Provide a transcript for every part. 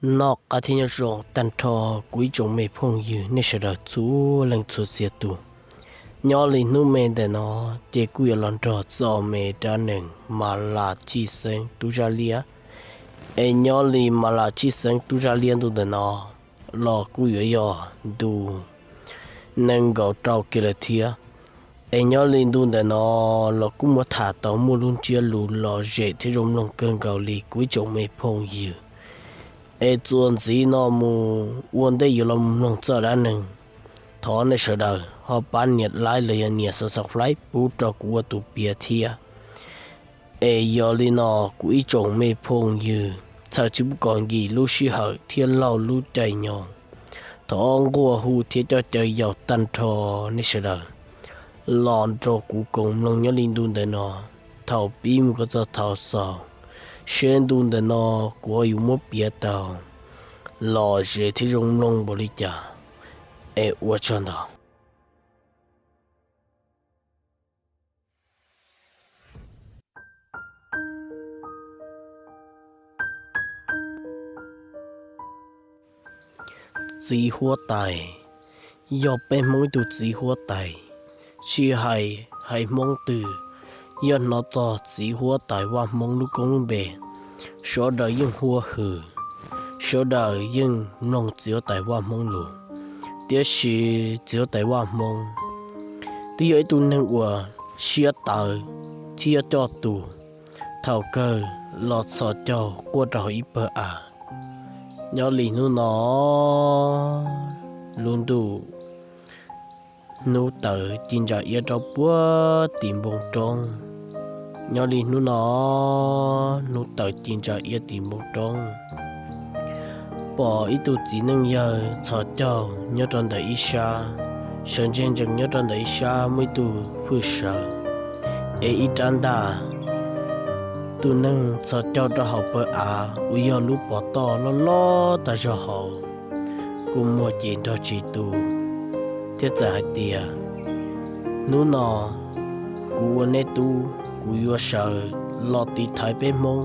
Noj qab thiab nyob zoo tag nrho kuv ib tsoom me phooj ywg nej sawv daws txhua leej txhua txhia tus. Nyob li hnub me ntawm no ces kuj yuav los nrog txog me dab neeg Mas Las Tshij Xeeb tub Zaj Liab. Es nyob li Mas Las Tshij Xeeb tub Zaj Liab ntu ntawm no los kuj yuav yog ntu nees nkaum rau kiag lawm thiab. Es nyob li ntu ntawm no los kuj muab tham tau muaj lub ntsiab lus lom zem thiab zoo mloog kawg nkaus li kuv ib tsoom me phooj ywg. Es txuas ntxiv no mus ua ntej yuav los mloog txoj dab neeg, thov nej sawv daws ho pab nias like los yog nias subscribe pub rau kuv ua tus piav thiab. Es yog li no kuv ib tsoom me phooj ywg, txhawm tsis pub kom nkim lub sij hawm thiab laug lub caij nyoog, thov nquaj hu thiab coj caw yaus tag nrho nej sawv daws los nrog kuv koom mloog nyob li ntu ntawm no thaum pib mus kom txog thaum xaus, seb ntu ntawm no kuv ho yuav muab piav tau lom zem thiab zoo mloog npaum li cas. Es ua tsaug ntau. Txiv huab tais. Yog peb Hmoob ib tug txiv huab tais, tsis hais haiv Hmoob twg, yog hnov txog txiv huab tais Vaj Hmoob lub koob lub npe, sawv daws yeej huab hwm, sawv daws yeej mloog txiv huab tais Vaj Hmoob lus. Tiam sis txiv huab tais Vaj Hmoob twb yog ib tug neeg uas siab tawv thiab coj tus, thaum kawg los txhos caug quaj rau hauv ib pawg av. Nyob li hnub no lub ntuj, hnub tawm ci ntsa iab rau puag tim npoo roob. Nyob li hnub no hnub tawm ci ntsa iab tim npoo roob, pom ib tug txiv neej yawg txhos caug nyob rau ntawm ib sab, sawv ntsees ntsees nyob rau ntawm ib sab muaj ib tug hwj sawv, es ib rab ntaj tus neeg txhos caug rau hauv pawg av uas yog lub pov toj loj loj tag zog hauv, kua muag ces nrog tsis tu, thiab txawm hais tias, hnub no kuv ua neb tub, kuv yuav sawv los tiv thaiv peb Hmoob,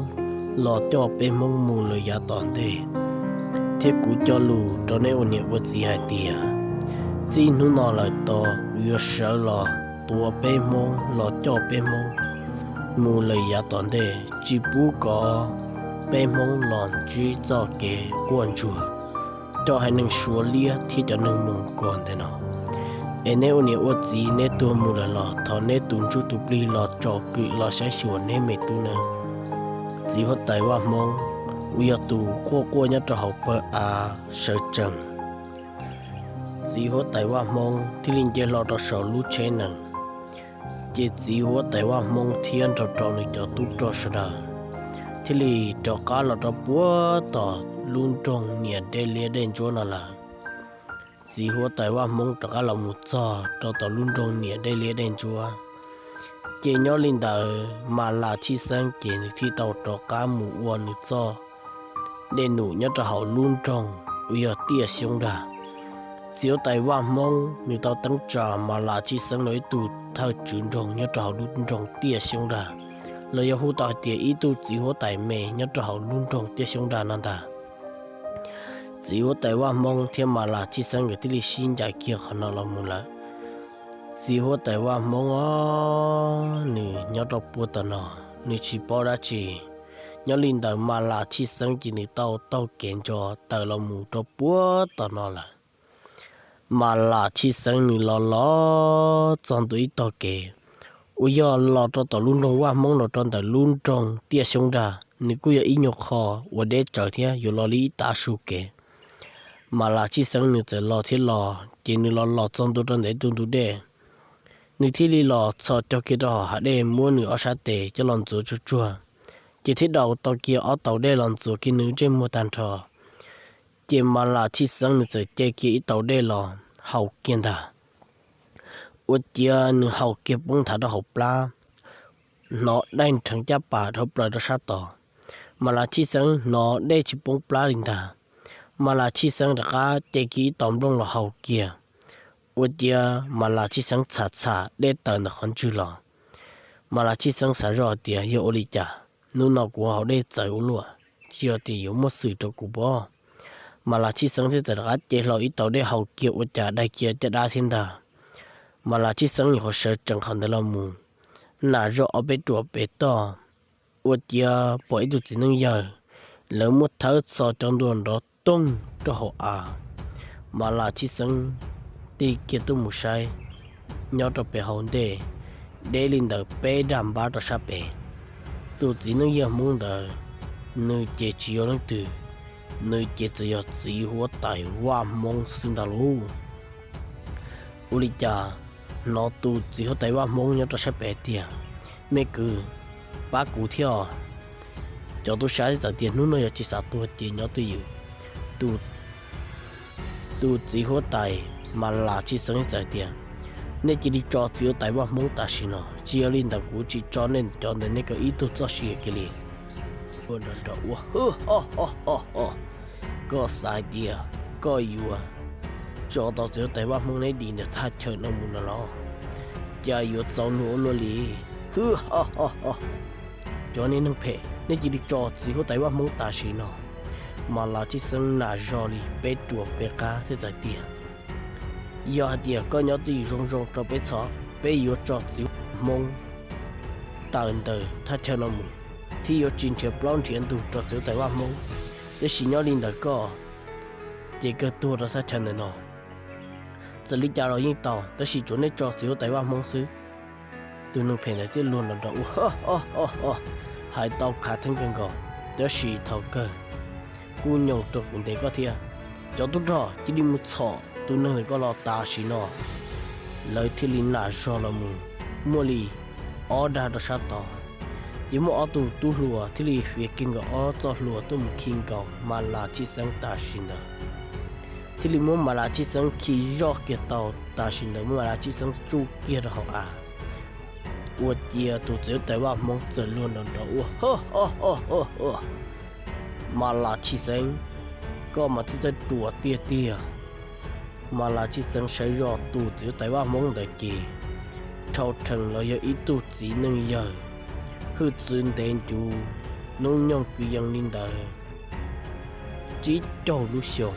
los coj peb Hmoob mus lawm yav tom ntej, thiab kuv cog lus rau neb ua niam ua txiv hais tias, txij hnub no lawm tod kuv yuav sawv los tuav peb Hmoob, los coj peb Hmoob mus lawm yav tom ntej, tsis pub kom peb Hmoob los ntsib txoj kev quaj ntsuag, cov haiv neeg Suav liab thiab cov neeg Moos Kos ntawm no. Es neb ua niam ua txiv neb tuag mus lawm los thov neb tus ntsuj tus plig los tsom kwm los saib xyuas neb me tub nawb. Txiv huab tais Vaj Hmoob uas yog tus quaj quaj nyob rau hauv pawg av sawv tsees, txiv huab tais Vaj Hmoob thiaj li nce hlo rau saum lub tsheb nees. Ces txiv huab tais Vaj Hmoob thiab nrog rau nws cov tub rog sawv daws thiaj li rov qab los rau puag tom lub nroog niam dej liab dej ntsuab no lawm. Txiv huab tais Vaj Hmoob rov qab los mus txog rau tom lub nroog niam dej liab dej ntsuab. Ces nyob li ntawd Mas Las Tshij Xeeb ces nws thiaj tau rov qab mus ua nws txoj dej num nyob rau hauv lub nroog uas yog Tiaj Xyoob Dag. Txiv huab tais Vaj Hmoob nws tau teeb tsa Mas Las Tshij Xeeb los ib tug thawj tswv nroog nyob rau hauv lub nroog Tiaj Xyoob Dag, los yog hu tau hais tias ib tug txiv huab tais me nyob rau hauv lub nroog Tiaj Xyoob Dag no ntag. Txiv huab tais Vaj Hmoob thiab Mas Las Tshij Xeeb nkawd thiaj li sib ncaim kiag qhov no los mus lawm. Txiv huab tais Vaj Hmoob os, nws nyob rau puag tom no, nws tsis paub dab tsi. Nyob li ntawd Mas Las Tshij Xeeb ces nws tau taug kev ntso tawm los mus rau puag tom no lawm. Mas Las Tshij Xeeb nws los los txog ntua ib tog kev uas yog los rau tom lub nroog Vaj Hmoob los rau ntawm lub nroog Tiaj Xyoob Dag, nws kuj yog ib nyuag qho uas deb tsawv thiab yuav los li ib tav su kev. Mas Las Tshij Xeeb nws txawm los thiab los ces nws los los txog ntua rau ntawm ib tug ntug dej. Nws thiaj li los txhos caug kiag rau hauv hav dej muab nws ob sab tes coj los ntxuav tsuag tsuag, ces thiaj daus tau kiag ob tauv dej los ntxuav kiag nws ntsej muag tag nrho. Ces Mas Las Tshij Xeeb nws txawm ce kiag ib tauv dej los haus kiag ntag. Ua ciav nws haus kiag poob nthav rau hauv plab, hnov daij nrheev caj pas dhau plaws rau sab tod. Mas Las Tshij Xeeb hnov dej tsis poob plab li ntag. Mas Las Tshij Xeeb rov qab ce kiag ib tauv nplooj los haus kiag. Ua ciav Mas Las Tshij Xeeb txham txham dej tawm ntawm qhov ntswg los. Mas Las Tshij Xeeb xav zoj hais tias yog ua li cas hnub no kuv haus dej txawv ua luaj, tsis yog tias yuav muaj xwm rau kuv pob. Mas Las Tshij Xeeb thiaj txawm rov qab ce hlo ib tau dej haus kiag ua cas dai kiag caj dab thiab ntag. Mas Las Tshij Xeeb nyuam qhuav sawv tsees qhov ntawd los mus, nam zoj ob peb ruam pem toj, ua ciav pom ib tug txiv neej yawg, lawv muab thawb txho cov ntua nrov toog rau hauv av. Mas Las Tshij Xeeb tig kiag tuaj mus saib, nyob rau pem hauv ntej, deb li ntawd peb dag npab rau sab pem. Tus txiv neej yawg Hmoob ntawd, nws ces tsis yog leej twg, nws ces txawm yog txiv huab tais Vaj Hmoob xwb ntag lauj. Ua li cas hnov tus txiv huab tais Vaj Hmoob nyob rau sab pem tias, me kwv, pab kuv thiab os. Cov tub sab thiaj txawm tias, hnub no yog tsis xav tuag ces nyob twj ywm. Tus txiv huab tais Mas Las Tshij Xeeb thiaj txawm tias, nej cia li tso txiv huab tais Vaj Hmoob tam sim no, tsis yog li ntawd kuv tsis tso nej cov ntawd nej kawg ib tug txoj sia kiag li. Ua nrov nrov ua, hwb ho ho ho ho, koj xav hais tias koj yuav tso tau txiv huab tais Vaj Hmoob neb dim ntawm thaj chaw no mus no los? Cas yuav txaus luag ua luaj li, hwb ho ho ho. Cov niag neeg phem, nej cia li tso txiv huab tais Vaj Hmoob tam sim no. Mas Las Tshij Xeeb nam zog li peb ruam peb qab thiaj txawm tias, yog hais tias koj nyob twj ywm zoo zoo rau peb txhob, peb yuav tso txiv huab tais Vaj Hmoob tawm ntawm thaj chaw no mus, thiab yuav tsis nrhiav plaub nrhiav ntug rau txiv huab tais Vaj Hmoob. Tab sis nyob li ntawm koj ces kawg tuag rau thaj chaw ntawm no. Txawm li cas los yeej tau, tab sis tsuav nej tso txiv huab tais Vaj Hmoob xwb. Tus neeg phem ntawd thiaj luag nrov nrov ua, ho ho ho, hais tau khav theeb kawg nkaus, tab sis thaum kawg kuj nyoos rau kuv ntes koj thiab. Cov tub rog, cia li mus txhom tus neeg ntawm koj los tam sim no. Lawv thiaj li nam zog los mus, muaj li ob dag rau sab tod, ces muaj ob tug tub hluas thiaj li fiav kiag nkaus ob txoj hlua tuaj mus khi nkaus Mas Las Tshij Xeeb tam sim ntawd. Thiaj li muab Mas Las Tshij Xeeb khi zoj kiag tau tam sim ntawd, muab Mas Las Tshij Xeeb tsuj kiag rau hauv av. Ua ciav tus txiv huab tais Vaj Hmoob txawm luag nrov nrov ua, ho ho ho ho ho, Mas Las Tshij Xeeb, koj mas txawj txawj ruam tiag tiag. Mas Las Tshij Xeeb saib zoj tus txiv huab tais Vaj Hmoob ntawd ces rhau rhees los yog ib tug txiv neej yawg, hwj txwv ntev ncuv, hnub nyoog kwv yees li ntawd tsib caug lub xyoo.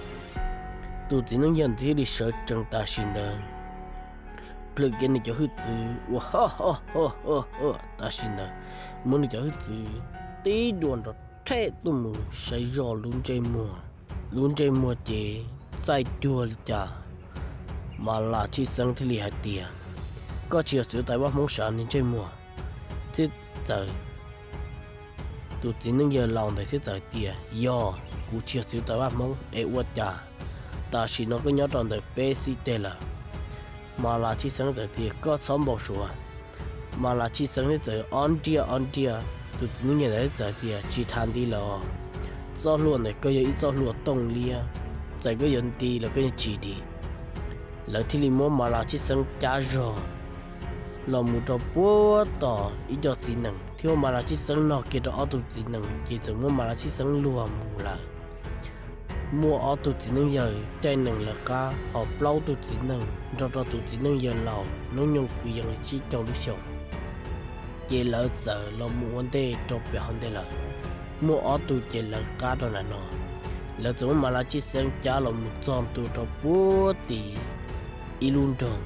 Tus txiv neej yawg ntawd thiaj li sawv tsees tam sim ntawd, plhws kiag nws cov hwj txwv ua, ho ho ho ho ho, tam sim ntawd muab nws cov hwj txwv tib dua nrov rheb tuaj mus saib zoj lub ntsej muag. Lub ntsej muag ces txaij cuag li cas. Mas Las Tshij Xeeb thiaj li hais tias, koj tsis yog txiv huab tais Vaj Hmoob sav niag ntsej muag? Thiab txawm tus txiv neej yawg laus ntawd thiaj txawm tias, yog, kuv tsis yog txiv huab tais Vaj Hmoob es ua cas tam sim no koj nyob rau ntawm peb xib teg lawm? Mas Las Tshij Xeeb txawm tias, koj txhob npau suav. Mas Las Tshij Xeeb thiaj txawm ob nriaj ob nriaj, tus txiv neej yawg ntawd thiaj txawm tias, tsis tas nti los, txoj hlua ntawd koj yog ib txoj hlua tooj liab, txawm koj yuav nti los koj yeej tsis dim. Lawv thiaj li muab Mas Las Tshij Xeeb cab zog los mus rau puag tom ib co txiv nees, thiab muab Mas Las Tshij Xeeb nog kiag rau ob tug txiv nees, ces txawm muab Mas Las Tshij Xeeb luag mus lawm. Muaj ob tug txiv neej yawg caij nees lawv qab, ho plaub tug txiv neej nrog rau tus txiv neej yawg laus hnub nyoog kwv yees li tsib caug lub xyoo, ces lawv txawm los mus ua ntej rau pem hauv ntej lawm. Muaj ob tug ces lawv qab rau ntawm no, lawv txawm muab Mas Las Tshij Xeeb cab los mus txog ntua rau puag tim ib lub nroog,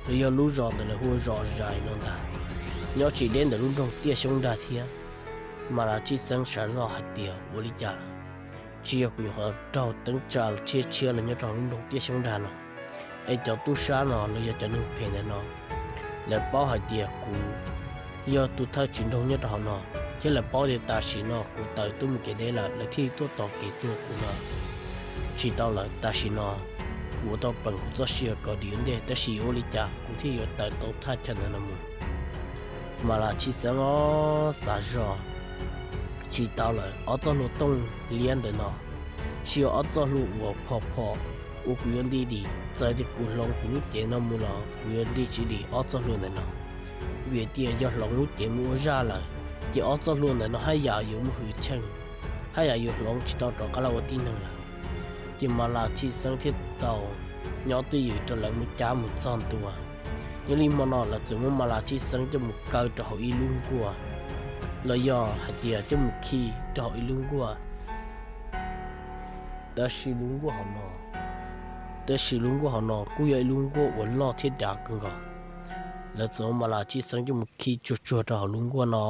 los yog lub zos ntawd lawv hu ua zos Zais no ntag, nyob tsis deb ntawm lub nroog Tiaj Xyoob Nrag thiab. Mas Las Tshij Xeeb sav zoj hais tias, ua li cas tsis yog kuv nyuam qhuav raug teeb tsa tshiab tshiab los nyob rau hauv lub nroog Tiaj Xyoob Nrag no, es cov tub sab no los yog cov neeg phem ntawm no, lawv paub hais tias kuv yog tus thawj tswj nroog nyob rau hauv no, thiab lawv paub tias tam sim no kuv tawm tuaj mus kev deb lawm, lawv thiaj tuaj tos kev tuag kuv no. Tsis tau lawm, tam sim no kuv ua tau peem kuv txoj sia kom dim ua ntej, tab sis yuav ua li cas kuv thiaj yuav tawm tau thaj chaw ntawd no mus. Mas Las Tshij Xeeb ob xav zog, tsis tau lawm, ob txoj hlua tooj liab ntawm no, tsis yog ob txoj hlua uas phom phom uas kuv yuav nti dim. Txawm tias kuv hloov kuv lub cev no mus los kuv yuav nti tsis dim ob txoj hlua ntawm no, vim tias yog hloov lub cev mus ua zaj lawm, ces ob txoj hlua ntawm no haj yam yuav muaj hwj chim, haj yam yuav hloov tsis tau rov qab los ua tib neeg lawm. Ces Mas Las Tshij Xeeb thiaj tau nyob twj ywm rau lawv mus cab mus txog ntua. Yog li hmo no lawv txawm muab Mas Las Tshij Xeeb coj mus kaw rau hauv ib lub nkuaj, los yog hais tias coj mus khi rau hauv ib lub nkuaj. Tab sis lub nkuaj hauv no, tab sis lub nkuaj hauv no kuj yog ib lub nkuaj uas loj thiab dav kawg nkaus. Lawv txawm muab Mas Las Tshij Xeeb coj mus khi tsuag tsuag rau hauv lub nkuaj no.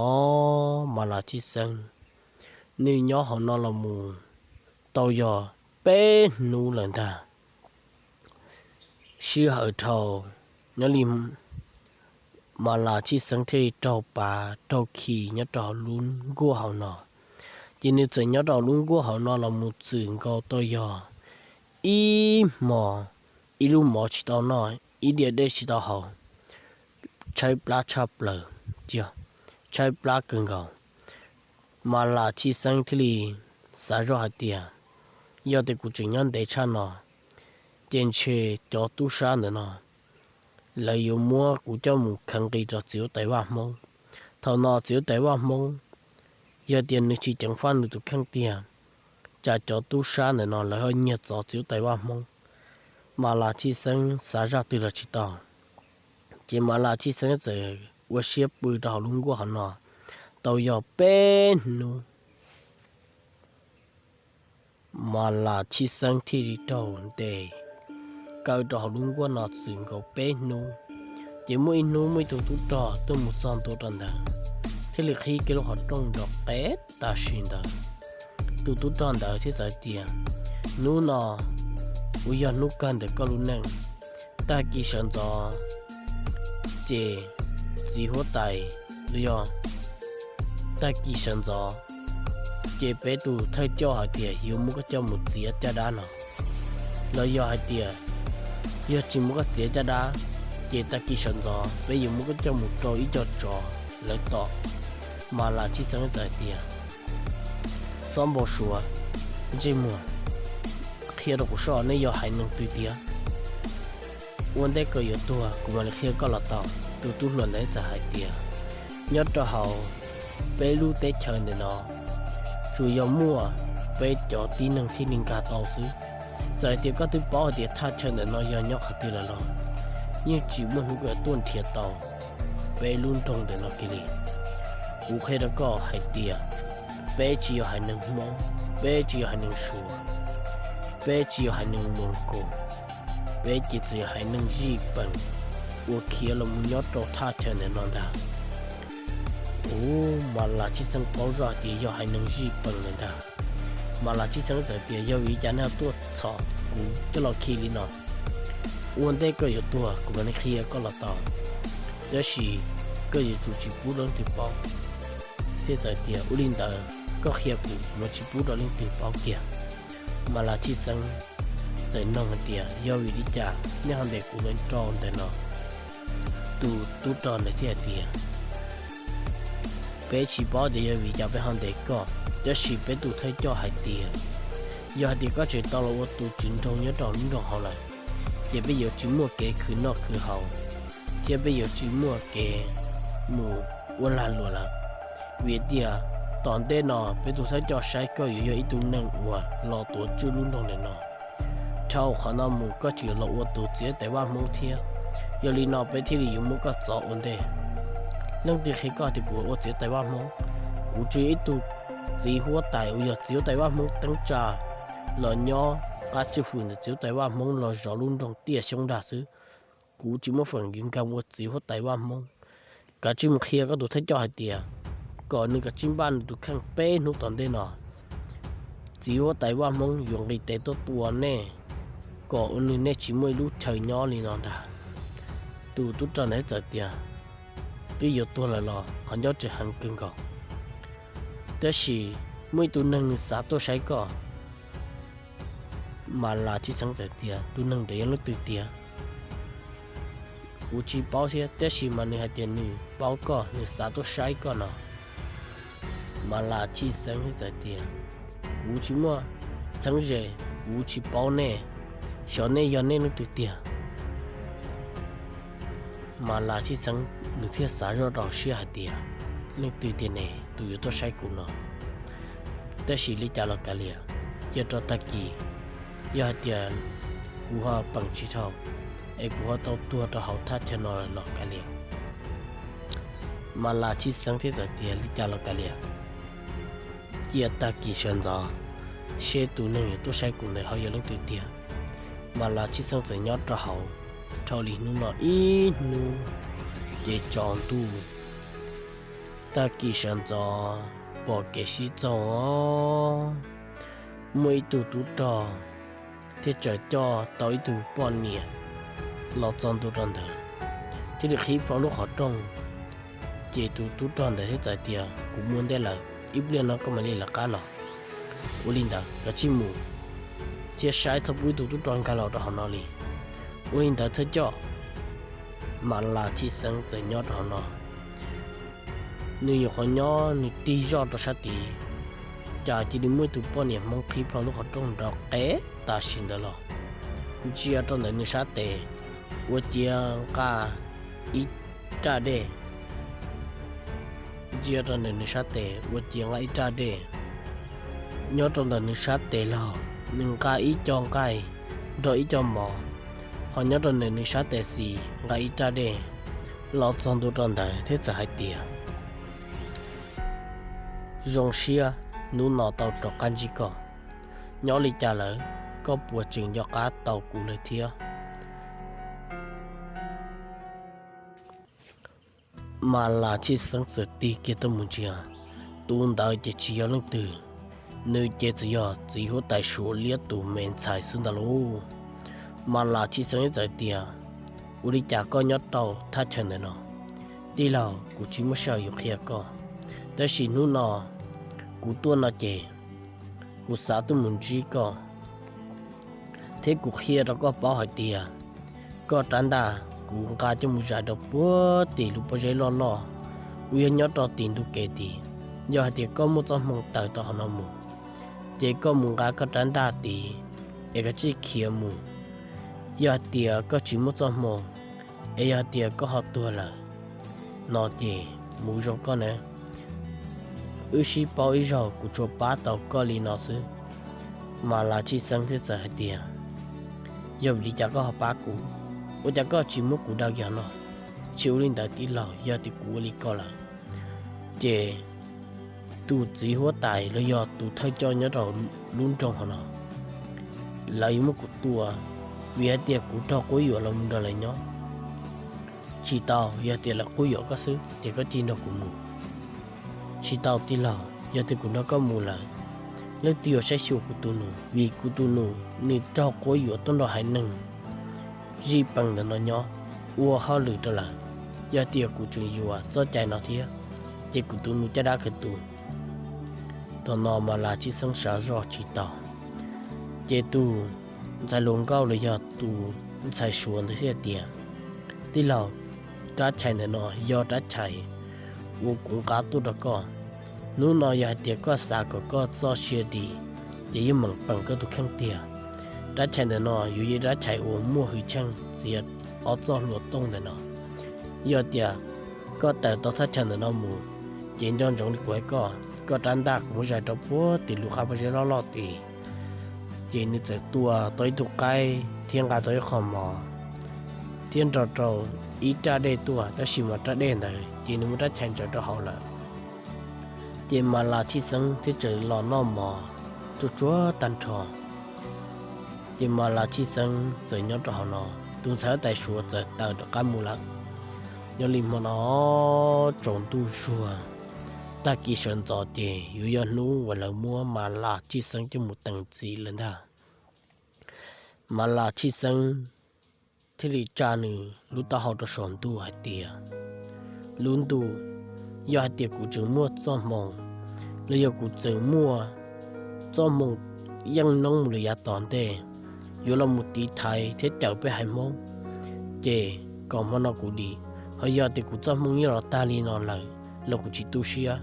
Mas Las Tshij Xeeb nws nyob hauv no los mus tau yog peb hnub lawm ntag. Sij hawm dhau, nyob li Mas Las Tshij Xeeb thiaj li raug pav raug khi nyob rau hauv lub nkuaj hauv no. Ces nws txawm nyob rau hauv lub nkuaj hauv no los mus txwm nkaus tau yog ib hmo, ib lub mov tsis tau noj, ib diav dej tsis tau haus, tshaib plab tshaj plaws, tshaib plab kawg nkaus. Mas Las Tshij Xeeb thiaj li xav zoj hais tias, yog tias kuv tseem nyob ntev tshaj no, ces ntshe cov tub sab ntawm no lawv yuav muab kuv coj mus khaws nqi rau txiv huab tais vaj Hmoob. Thaum no txiv huab tais vaj Hmoob, yog tias nws tsis ceev faj nws tus kheej tiag, cas cov tub sab ntawm no lawv ho nyiag txov txiv huab tais vaj Hmoob. Mas Las Tshij Xeeb xav zaj twg los tsis tau, ces Mas Las Tshij Xeeb txawm ua siab pw rau hauv lub nkuaj hauv no tau yog peb hnub. Mas Las Tshij Xeeb thiaj li raug ntes kaw rau hauv lub nkuaj no txwm nkaus peb hnub. Ces muaj ib hnub muaj ib tug tub rog tuaj mus txog ntua rau ntawd, thiaj li qhib kiag lub qhov rooj nrov qev tam sim ntawd. Tus tub rog ntawd thiaj txawm hais tias, hnub no uas yog hnub kawg ntawm koj lub neej, tag kis sawv ntxov ces txiv huab tais, los yog tag kis sawv ntxov ces peb tus thawj coj hais tias yuav muab koj coj mus txiav caj dab no, los yog hais tias yog tsis muab koj txiav caj dab, ces tag kis sawv ntxov peb yuav muab koj coj mus rau ib co tsov lawv tom. Mas Las Tshij Xeeb txawm hais tias, txhob npau suav, ntsej muag, qhia rau kuv soj nej yog haiv neeg twg tiag. Ua ntej koj yuav tuag kuv mam li qhia koj los tau. Tus tub hluas ntawd txawm hais tias, nyob rau hauv peb lub teb chaws ntawm no tsuas yog muaj peb cov tib neeg thiaj li nkag tau xwb. Txawm hais tias koj twb paub hais tias thaj chaw ntawm no yog nyob qhov twg lawm los yeej tsis muaj hnub koj tuaj nrhiav tau peb lub nroog ntawm no kiag li. Kuv qhia rau koj hais tias peb tsis yog haiv neeg Hmoob, peb tsis yog haiv neeg Suav, peb tsis yog haiv neeg Moos Koos, peb ces txawm yog haiv neeg Zij Pees uas khiav los mus nyob rau thaj chaw ntawm no ntag. Ub, Mas Las Tshij Xeeb paub zoj hais tias yog haiv neeg Zij Pees lawm ntag. Mas Las Tshij Xeeb txawm tias, yog vim li cas nej ho tuaj txhom kuv coj los khi li no? Ua ntej koj yuav tuag kuv mam li qhia koj los tau, tab sis koj yuav tsum tsis pub rau leej twg paub. Thiab txawm tias, ua li ntawd koj qhia kuv, kuv mam tsis pub rau leej twg paub kiag. Mas Las Tshij Xeeb txawm nug hais tias, yog vim li cas nej ho ntes kuv los rau ntawm no? Tus tub rog ntawd thiaj hais tias, peb tsis paub tias yog vim li cas peb ho ntes koj, tab sis peb tus thawj coj hais tias, yog hais tias koj tseem tau los ua tus tswv nroog nyob rau lub nroog hauv lawm, ces peb yuav tsis muaj kev khwv noj khwv haus, thiab peb yuav tsis muaj kev mus ua lag luam lawm. Vim tias tom ntej no peb tus thawj coj saib koj yuav yog ib tug neeg uas los tuav tswj lub nroog ntawm no. Dhau qhov no mus koj tseem yuav los ua tus txiv huab tais vaj Hmoob thiab, yog li no peb thiaj li yuav muab koj txov ua ntej. Leej twg qhia koj tias kuv ua txiv huab tais vaj Hmoob? Kuv tsuas yog ib tug txiv huab tais uas yog txiv huab tais vaj Hmoob teeb tsa los nyob qab tswj hwm ntawm txiv huab tais vaj Hmoob los zov lub nroog tiaj xyoob dag xwb. Kuv tsis muaj feem yuav nkag mus ua txiv huab tais vaj Hmoob. Kav tsij mus qhia koj tus thawj coj hais tias kom nws kav tsij npaj nws tus kheej peb hnub tom ntej no, txiv huab tais vaj Hmoob yuav nqis tes tuaj tua nej, kom ua rau nej tsis muaj ib lub chaw nyob li no ntag. Tus tub rog ntawd txawm tias, twb yuav tuag lawm los qhov ncauj tseem heev kawg nkaus, tab sis muaj ib tug neeg nws xav tuaj saib koj. Mas Las Tshij Xeeb txawm tias, tus neeg ntawd yog leej twg tiag? Kuv tsis paub thiab, tab sis mas nws hais tias nws paub koj, nws xav tuaj saib koj no. Mas Las Tshij Xeeb txawm tias, kuv tsis muaj txheeb ze, kuv tsis paub nej, xyov nej yog nej leej twg tiag. Mas Las Tshij Xeeb nws thiaj xav zoj rau siab hais tias, leej twg tiag ne tus yuav tuaj saib kuv no? Tab sis li cas los kav liam, cia rau tag kis, yog hais tias kuv ho peem tsis dhau es kuv ho tau tuag rau hauv thaj chaw no los kav liam. Mas Las Tshij Xeeb thiaj txawm tias, li cas los kav liam, cia tag kis sawv ntxov seb tus neeg yuav tuaj saib kuv ntawd ho yog leej twg tiag. Mas Las Tshij Xeeb txawm nyob rau hauv dhau li hnub no ib hnub, ces tsaus ntuj tag kis sawv ntxov pom kev sib txog, muaj ib tug tub rog thiaj txawm coj tau ib tug poj niam los txog ntua rau ntawd, thiaj li qhib plho lub qhov rooj. Ces tus tub rog ntawd thiaj txawm tias, kuv mus ua ntej lawm, ib pliag no koj mam li lawv qab los. Ua li ntawd kav tsij mus, thiaj saib txhob pub ib tug tub rog nkag los rau hauv no li. Ua li ntawd thiaj coj Mas Las Tshij Xeeb txawm nyob rau hauv no. Nws nyuam qhuav nyob nws tig zoj rau sab tid, cas cia li muaj ib tug poj niam Hmoob qhib plho lub qhov rooj nrov qev tam sim ntawd los, ntsia rau ntawm nws sab tes, ua ciav nqa ib raj dej. Ntsia rau ntawm nws sab tes ua ciav nqa ib raj dej. Nyob rau ntawm nws sab tes laug, nws nqa ib co nqaij nrog ib co mov, ho nyob rau ntawm nws sab tes xis nqa ib raj dej. Los txog ntua rau ntawd thiab txawm hais tias, zoo siab hnub no tau rov qab ntsib koj. Nyob li cas lawm, koj puas tseem nco qab tau kuv lawm thiab? Mas Las Tshij Xeeb txawm tig kiag tuaj mus ntsia, tus ntawd ces tsis yog leej twg, nws ces txawm yog txiv huab tais Suav liab tus me ntxhais xwb ntag lauj. Mas Las Tshij Xeeb txawm tias, ua li cas koj nyob rau thaj chaw ntawm no? Tij laug, kuv tsis muaj sij hawm yuav qhia koj, tab sis hnub no kuv tuaj no ces kuv xav tuaj mus ntsib koj, thiab kuv qhia rau koj paub hais tias koj rab ntaj kuv nqa coj mus zais rau puag tim lub pob zeb loj loj uas yog nyob rau tim ntug kev tid. Yog hais tias koj muaj txoj hmoo tawm tau hauv no mus, ces koj mus nqa koj rab ntaj tid es kav tsij khiav mus. Yog hais tias koj tsis muaj txoj hmoo, es yog hais tias koj ho tuag lawm no ces mus zoo koj na. Wb sib paub ib zaug kuv tsuas pab tau koj li no xwb. Mas Las Tshij Xeeb thiaj txawm hais tias, yog vim li cas koj ho pab kuv? Ua cas koj tsis muab kuv daws kiag no? Tsis ua li ntawd tij laug, yog tias kuv ua li ko lawm, ces tus txiv huab tais los yog tus thawj coj nyob rau lub nroog hauv no, lawv yuav muab kuv tua, vim hais tias kuv raug quab yuam los mus nrog lawv nyob. Tsis tau, yog tias lawv quab yuam koj xwb ces koj cia li nrog kuv mus. Tsis tau tij laug, yog tias kuv nrog koj mus lawm, leej twg yuav saib xyuas kuv tus nus? Vim kuv tus nus nws raug quab yuam tuaj nrog haiv neeg zij peem ntawm no nyob ua hauj lwm rau lawv. Yog tias kuv tseem yuav txoj cai no thiab, ces kuv tus nus caj dab khwv tu. Thaum no Mas Las Tshij Xeeb xav zoj tsis tau, ces tus ntxhais hluas nkauj los yog tus ntxhais Suav ntawd thiaj tias, tij laug, rab chais ntawm no yog rab chais uas kuv nqa tuaj rau koj. Hnub no yog hais tias koj xav kom koj txoj sia dim, ces yeej meem peem koj tus kheej tiag. Rab chais ntawm no yuav yog rab chais uas muaj hwj chim txiav ob txoj hlua tooj ntawm no. Yog tias koj tawm tau thaj chaw ntawm no mus, ces nco ntsoov li kuv hais koj, koj rab ntaj kuv muab zais rau puag tim lub qab pob zeb loj loj tid. Ces nws txawm tua tau ib tug qaib thiab nqa tau ib qho mov thiab nrog rau ib raj dej tuaj, tab sis mas raj dej ntawd ces nws muab rab chais ntsaws rau hauv lawm. Ces Mas Las Tshij Xeeb thiaj txawm los noj mov tsuag tsuag tag nrho. Ces Mas Las Tshij Xeeb txawm nyob rau hauv no, tus ntxhais huab tais Suav txawm tawm rov qab mus lawm. Nyob li hmo no tsaus ntuj zuag, tag kis sawv ntxov ces yuav yog hnub uas lawv muab Mas Las Tshij Xeeb coj mus teem txiv lawm ntag. Mas Las Tshij Xeeb thiaj li tsa nws lub taub hau rau saum ntuj hais tias, lub ntuj, yog hais tias kuv tseem muaj txoj hmoo, los yog kuv tseem muaj txoj hmoo yeej noob mus lawm yav tom ntej, yuav los mus tiv thaiv thiab cawm peb haiv Hmoob, ces kom hmo no kuv dim. Ho yog tias kuv txoj hmoo yeej los tag li no lawm los kuv tsis tu siab.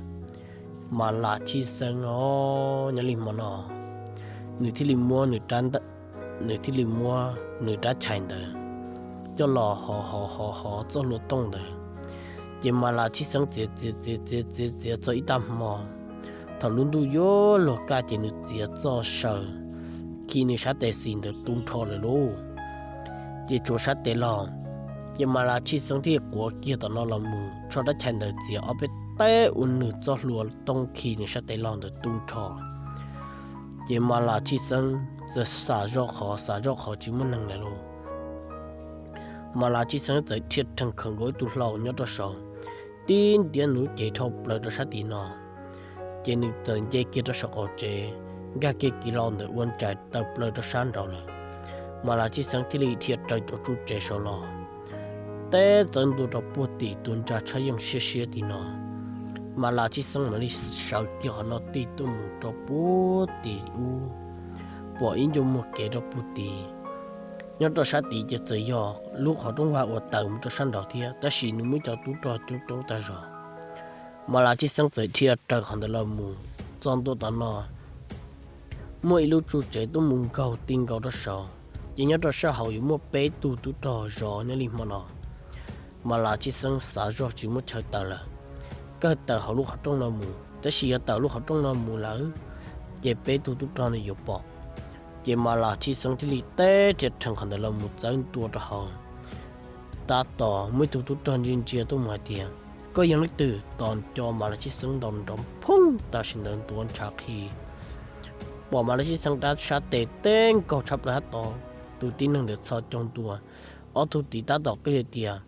Mas Las Tshij Xeeb os, nyob li hmo no nws thiaj li muab nws rab, nws thiaj li muab nws rab chais ntawd coj los hov hov hov hov txoj hlua tooj ntawd. Ces Mas Las Tshij Xeeb txiav txiav txiav txiav txiav txiav txog ib tag hmo, thaum lub ntuj yuav luag kaj ces nws txiav txoj saw khi nws sab tes xis ntawd tu nrho lawm lauj. Ces tshuav sab tes laug, ces Mas Las Tshij Xeeb thiaj quav kiag tom no los mus rho rab chais ntawd txiav ob peb teg ua nws txoj hlua tooj khi nws sab tes laug ntawd tu nrho. Ces Mas Las Tshij Xeeb txawm xav zoj qhov xav zoj qhov tsis muaj neeg lawm lauj. Mas Las Tshij Xeeb txawm dhia rhees khawm nkaus ib tug hlau nyob rau saud, tib ntiab nws lub cev dhau plaws rau sab tim no. Ces nws txawm nce kiag rau saum qaum tsev, nkag kiag kiv hlau ntawm ua ntsais tawm plaws rau sab nraud lawm. Mas Las Tshij Xeeb thiaj li dhia raws cov tsuj tsev saud los, teb txawb ntua rau puag tim tus ntsa tshaj yeej siab siab tim no. Mas Las Tshij Xeeb mam li sawv kiag qhov no tig tuaj mus rau puag tim ub, pom ib ncua muag kev rau puag tid. Nyob rau sab tid ces txawm yog lub qhov rooj vag uas tawm mus rau sab nraud thiab, tab sis nws muaj cov tub rog coob coob tag zog. Mas Las Tshij Xeeb txawm dhia raws qhov ntawd los mus txog ntua tom no, muaj ib lub tsuj tsev tuaj mus nkaug ti nkaus rau saud, ces nyob rau sab hauv yuav muaj peb tug tub rog zov nyob li hmo no. Mas Las Tshij Xeeb xav zog tsis muaj chaw tawm lawm, kawg tawm hauv lub qhov rooj no mus, tab sis yog tawm lub qhov rooj no mus lawm, ces peb tug tub rog no yuav pom. Ces Mas Las Tshij Xeeb thiaj li teb rhia rhees qhov ntawd los mus txawb ntua rau hauv. Tab tom muaj ib tug tub rog ntsia ntsia tuaj mus hais tias, koj yog leej twg? Tos nco Mas Las Tshij Xeeb ntaus nrov phooj tam sim ntawd ntuav ntshav qhi. Pom Mas Las Tshij Xeeb rab sab tes teb nkaug tshab plaws tab tom tus tib neeg ntawd txhos caug ntua, ob tug tid tab tom qw hais tias,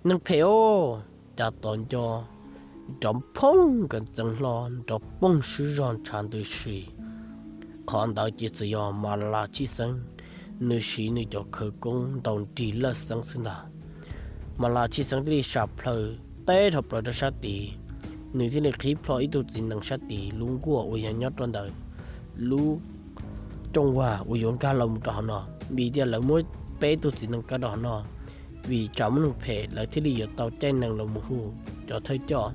neeg phem os! Cas tos nco nrov phooj nkawd txeev hlo nrov poog swb zog ntshav ntws si. Qhov ntawd ces txawm yog Mas Las Tshij Xeeb nws siv nws cov khawv koob ntaus nrig lawj xeeb xwb ntag. Mas Las Tshij Xeeb thiaj li sam plhaw teb dhau plaws rau sab tid, nws thiaj li qhib plho ib tug txiv nees sab tid lub nkuaj uas yog nyob rau ntawm lub rooj vag uas yuav nkag los mus rau hauv no, vim tias lawv muab peb tug txiv nees kaw rau hauv no, vim tsam muaj neeg phem lawv thiaj li yuav tau caij nees los mus hu cov thawj coj.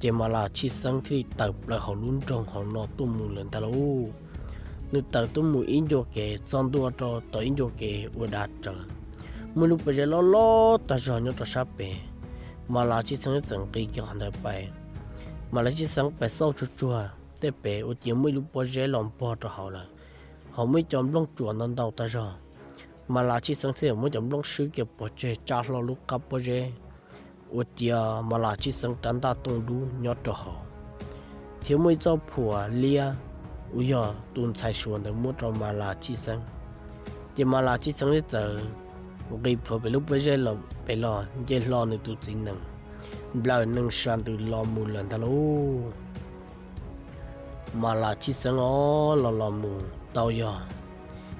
Ces Mas Las Tshij Xeeb thiaj li tawm plaws hauv lub nroog hauv no tuaj mus lawm ntag lauj. Nws tawm tuaj mus ib ncua kev txog ntua rau tom ib ncua kev ua dav tsawv, muaj lub pob zeb loj loj tag zog nyob rau sab pem. Mas Las Tshij Xeeb txawm nqis kiag qhov ntawd pais. Mas Las Tshij Xeeb pais xauj tsuag tsuag tej pem ua ciav muaj ib lub pob zeb los npog rau hauv lawm, hauv muaj ib co nplooj tsuas ntau ntau tag zog. Mas Las Tshij Xeeb thiaj muab cov nplooj swb kiag pov tseg tsa hlo lub qab pob zeb, ua ciav Mas Las Tshij Xeeb rab ntaj tooj dub nyob rau hauv, thiab muaj ib txoj phuam liab uas yog tus ntxhais suav ntawd muab rau Mas Las Tshij Xeeb. Ces Mas Las Tshij Xeeb thiaj txawm nqis plhuav pem lub pob zeb los pem los nce hlo nws tus txiv nees nplawm nees sa ntws los mus lawm ntag lauj. Mas Las Tshij Xeeb os los los mus tau yog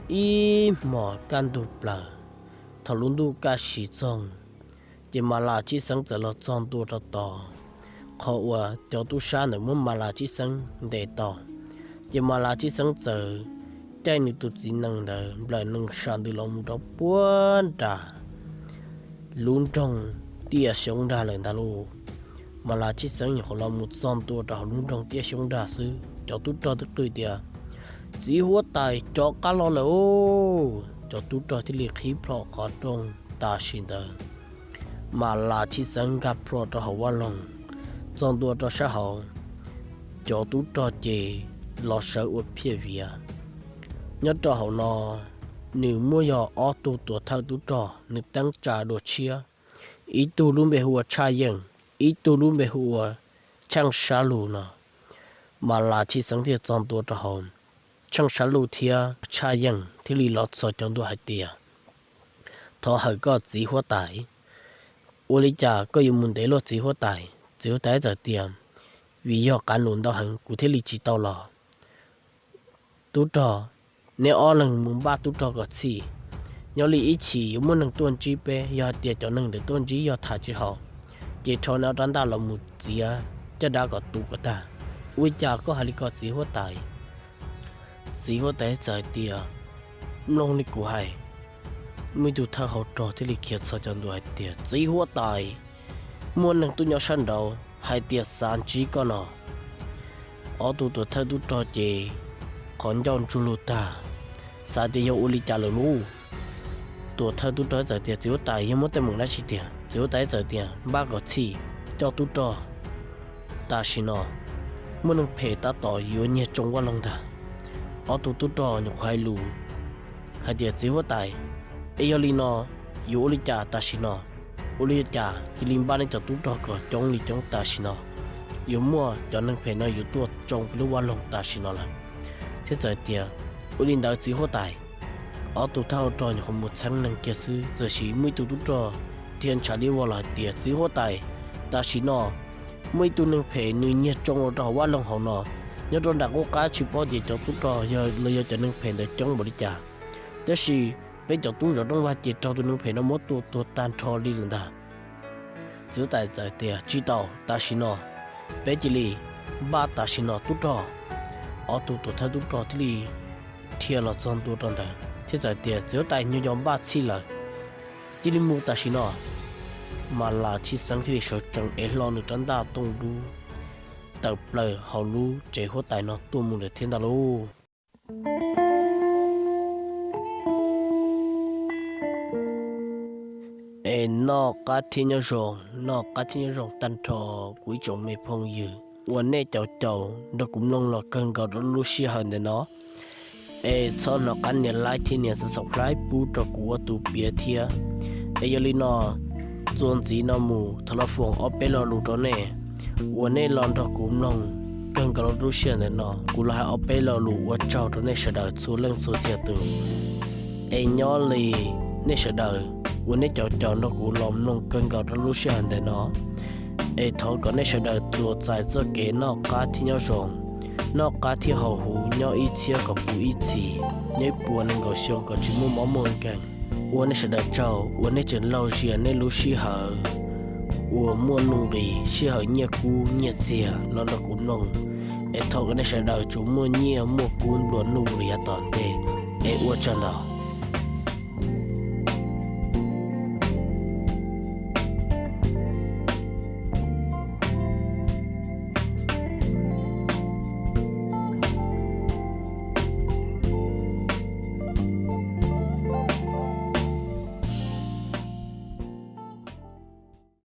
ib hmos kaj ntug plaws, thaum lub ntuj kaj siv txoog, ces Mas Las Tshij Xeeb txawm los txog ntua rau tod, qhov uas cov tub sab ntawd muab Mas Las Tshij Xeeb ntes tau. Ces Mas Las Tshij Xeeb txawm caij nws tus txiv nees ntawd nplawm nees sa ntws los mus rau puag nram lub nroog Tiaj Xyoob Nrag lawm ntag lauj. Mas Las Tshij Xeeb nyuam qhuav los mus txog ntua rau hauv lub nroog Tiaj Xyoob Nrag xwb, cov tub rog twb qw tias, txiv huab tais rov qab los lawm os. Cov tub rog thiaj li qhib plho qhov rooj tam sim ntawd. Mas Las Tshij Xeeb nkag plhuav rau hauv vaj loog, txog ntua rau sab hauv, cov tub rog ces los sawv ua phiaj viav. Nyob rau hauv no, nws muaj yog ob tug tuam thawj tub rog nws teeb tsa dua tshiab, ib tug lub npe hu ua Tshaj Yeej, ib tug lub npe hu ua Tsheej Sab Lug no. Mas Las Tshij Xeeb thiaj txog ntua rau hauv, Tsheej Sab Lug thiab Tshaj Yeej thiaj li los txhos caug ntua hais tias, thov hawm koj txiv huab tais, ua li cas koj yuav mus ntev luaj txiv huab tais? Txiv huab tais txawm tias, vim yog qav num ntau heev kuv thiaj li tsis tau los. Tub rog, neb ob leeg mus npaj tub rog kom txhij, nyob li ib chim yuav muaj neeg tuaj ntsib peb, yog hais tias cov neeg ntawd tuaj ntsib yog tham tsis haum, ces rho neb ob rab ntaj los mus txiav caj dab kom tu kom tag. Ua li cas koj hais li ko txiv huab tais? Txiv huab tais txawm hais tias, mloog li kuv hais. Muaj ib tug thawj hauv rog thiaj li khiav txhos caug ntua hais tias, txiv huab tais, muaj neeg tuaj nyob sab nraud hais tias xav ntsib koj no. Ob tug tuam thawj tub rog ces qhov ncauj ntsuag lug tag, xav tias yog ua li cas lawm lauj. Tuam thawj tub rog txawm tias, txiv huab tais, yog muaj teeb meem dab tsi tiag? Txiv huab tais txawm tias, npaj kom txhij, coj tub rog tam sim no, muaj neeg phem tab tom yuav nyiag tsoo vaj loog ntag. Ob tug tub rog nyuam qhuav hais lus hais tias, txiv huab tais, es yog li no yuav ua li cas tam sim no? Ua li cas cia li npaj nej cov tub rog kom coob li coob tam sim no? Yuav muaj cov neeg phem no yuav tuaj tsoo peb lub vaj loog tam sim no lawm. thiab txawm tias, Ua li ntawd txiv huab tais. Ob tug thawj hauv rog nyuam qhuav mus txheeb neeg kiag xwb, txawm sis muaj ib tug tub rog dhia ntshav liab vog los hais tias, Txiv huab tais, tam sim no muaj ib tug neeg phem nws nyiag tsoo los rau hauv vaj loog hauv no, nyob rau nram qub qab tsis paub tias cov tub rog los yog cov neeg phem ntawd coob npaum li cas, tab sis peb cov tub zov rooj vag ces raug tus neeg phem no muab tua tuag tag nrho li lawm ntag. Txiv huab tais txawm tias, Tsis tau, tam sim no peb cia li npaj tam sim no tub rog. Ob tug tuam thawj tub rog thiaj li dhia los txog ntua rau ntawd thiab txawm tias, Txiv huab tais, nyuag nco npaj txhij lawm, cia li mus tam sim no. Mas Las Thij Xeeb thiaj li sawv tsees es hlo nws rab ntaj tooj dub tawm plaws hauv lub tsev huab tais no tuaj mus lawm thiab ntag lauj. Es noj qab thiab nyob zoo, noj qab thiab nyob zoo tag nrho kuv ib tsoom me phooj ywg uas nej caum caum nrog kuv mloog los kawg nkaus rau lub sij hawm ntawm no. Es txhob hnov qab nias like thiab nias subscribe pub rau kuv ua tus piav thiab. Es yog li no, txuas ntxiv no mus thov los foom ob peb lo lus rau nej uas nej los nrog kuv mloog kawg nkaus rau lub sij hawm ntawm no. Kuv los hais ob peb lo lus ua tsaug rau nej sawv daws txhua leej txhua txhia tus. Es nyob li nej sawv daws uas nej caum caum nrog kuv los mloog kawg nkaus rau lub sij hawm ntawm no, es thov kom nej sawv daws tsuas txais txoj kev noj qab thiab nyob zoo, noj qab thiab haus huv nyob ib txhiab kom puv ib txhis, nyob ib puas nees nkaum xyoo kom tsis muaj mob muaj nkeeg. Ua nej sawv daws tsaug uas nej tseem lauj zias nej lub sij hawm uas muaj nuj nqis, sij hawm nyiaj kub nyiaj txiag los nrog kuv mloog. Es thov kom nej sawv daws tsuas muaj nyiaj muaj kub nplua nuj li yav tom ntej. Es ua tsaug ntau.